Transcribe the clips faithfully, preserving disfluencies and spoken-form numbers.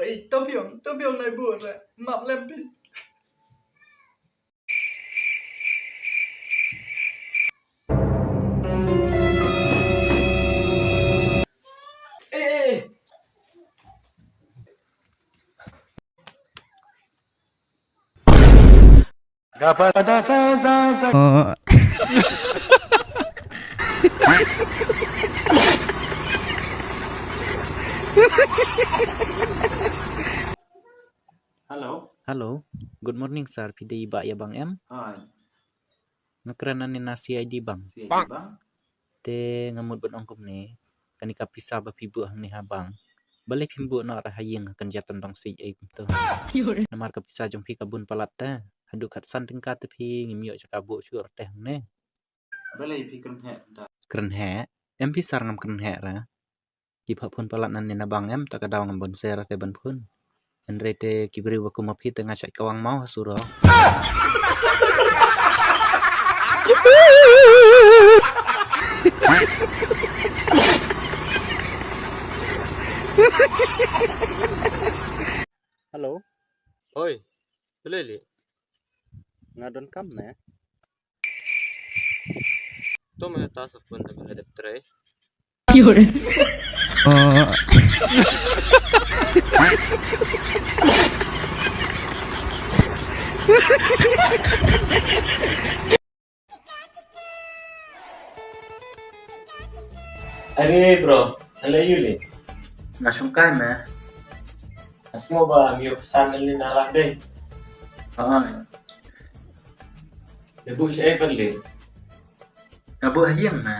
Ei, to phi ong, to phi ong nai buh re. Map lem phi. Eh, eh, eh. Hello. Hello. Good morning, sir. Phi dei i Bah Ïabang em? Hi. Nga kren nangne na C I D bang. C I D bang. Te nga mut ban ong kumne, kane ka pisa ba phi buh hangne ha bang, balei phim buh noh ra ha ïing ha kynja tyndong siej ei kumto? Namar ka pisa jong phi ka bun palat te. Haduh khatsan tyngka te phi ngim ïoh jaka buh shuh ra te hangne. Balei phi kren heh da? Kren heh? Em phi sir, ngam kren heh ra. Ki phah phone palat nangne na bang em, ta ka daw ngam bun sher te ban phone. Hynrei te ki briew ba kum ma phi te nga shait kawang maw ha surok. Hello. Oi, balei lei? Nga don kam ne. To me ta sa phone da me la dep trei. Are bro, ale yu le. Nga shong kai me. Asmo ba mi yu san le na la de. Ah. Le bu shi ai le. Nga buh ha ïing na.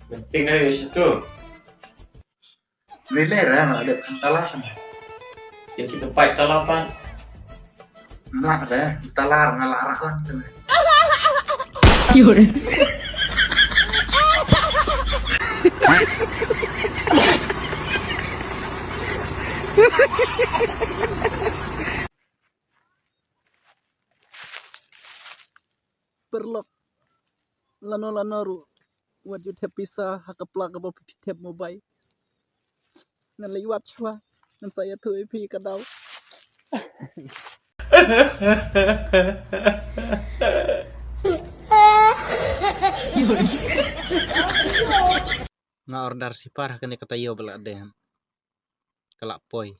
Penting ai shi tu. Ni le ra nga dep kan tala kan. Ya kita pai tala pan. Mlak ra, tala nga la ra kon tu. Paralok, lano lano ruh wat ju thep pisa ha ka pla kaba phi thep mobile. Ngan leit wad shuwa, ngan sa ïathuh ïa phi ka daw. Nga order sipar ha kane ka taïew ba la dei. Ka la poi.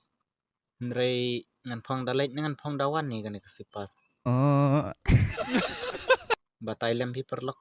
Hynrei ngan phong da leit ne ngan phong da wan ne kane ka sipar. Batai lem phi paralok.